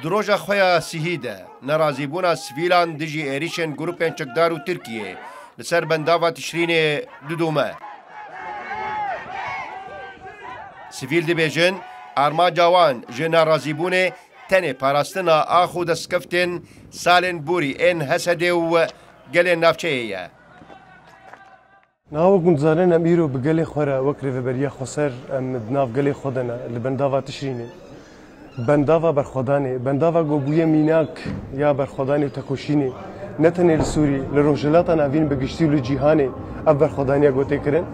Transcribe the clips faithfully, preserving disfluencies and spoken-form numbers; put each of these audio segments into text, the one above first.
Di roja xwe ya sihî de nerazîbûna sivîlan dijî êrîşên grûpên çekdar û Tirkiyê li ser bendava Tişrînê didome. Sivîl dibêjin, armanca wan ji nerazîbûnê tenê parastina ax û destkeftên salên borî ên Hesedê û gelên navçeyê ye. Niha wek hûn dizanin, em îro bi gelê xwe re wek Rêveberiya Xweser em di nav gelê xwe de ne, li bendava Tişrînê. Bendava berxwedanê, bendava ku bûye mînak ya berxwedanê û tekoşînê, ne tenê li Sûrî, li Rojhilata Navîn bi giştî û li cîhanê ev berxwedaniya ku tê kirin.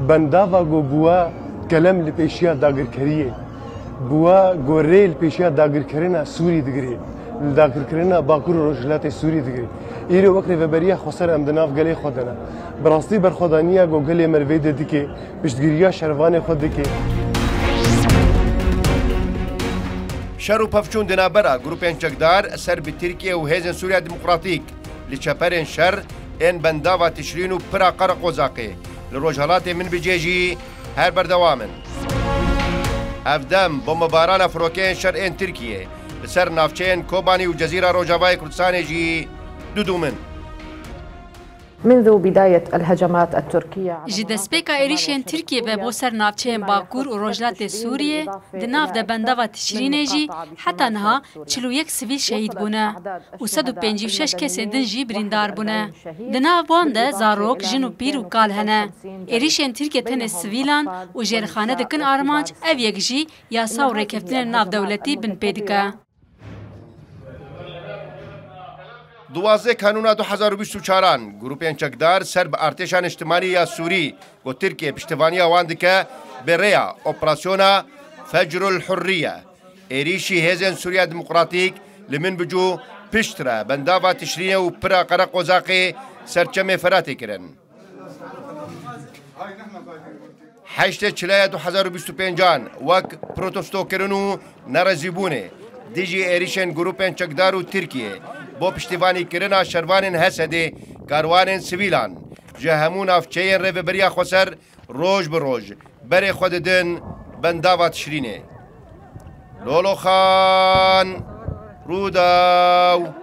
Bendava ku bûye kelem li pêşiya dagirkeriyê, bûye ku rê li pêşiya dagirkirina Sûrî digirê, li dagirkirina Bakur û Rojhilatê Sûrî digirê. Îro wek Rêveberiya Xweser em di nav gelê xwe de ne. Bi rastî berxwedaniya ku gelê me li vê de dike, piştgiriya şervanê xwe dike. Şer û pevçûn di navbera grûpên çekdar ser bi Tirkiye û Hêzên Sûriya Demokratîk li çeperên şer ên bendava Tişrîn û pira Qereqozaqê li rojhelatê Minbicê jî her berdewam in. Ev dem bombebarana firokeyên şer ên Tirkiye li ser navçeyên Kobanî û Cezîra Rojavayê Kurdistanê jî didûmin. منذ بداية الهجمات التركية على Ji مناطق destpêka êrîşên Tirkiyê ve bo ser navçeyên Bakur û Rojhilatê Sûriyê, di nav de bendava Tişrînê jî heta niha çil û yek sivîl şehîd bûne û sed û pêncî û şeş kesên din jî birîndar bûne. Di nav wan de zarok, jin û pîr û kal hene. Êrîşên Tirkiye tenê sivîlan û jêrxane dikin armanc, ev yek jî yasa û rêkeftinên navdewletî bin pê dike. Duwazdeh Kanûna du hezar û bîst û çaran grûpên çekdar ser bi artêşa niştimanî ya Sûrî ku Tirkiye piştevaniya wan dike, bi rêya operasyona Fecrul Hurriye, êrîşî Hêzên Sûriya Demokratîk li Minbic û piştre bendava Tişrînê û pira Qereqozaqê ser Çemê Feratê kirin. Heştê Çilaya du hezar û bîst û pêncan wek protestokirin û nerazîbûnê dijî êrîşên grûpên çekdar û Tirkiyê bo piştîvanîkirina şervanên Hesedê, karwanên sivîlan ji hemû navçeyên Rêveberiya Xweser roj bi roj berê xwe didin bendava Tişrînê. Loloxan, Rûdaw.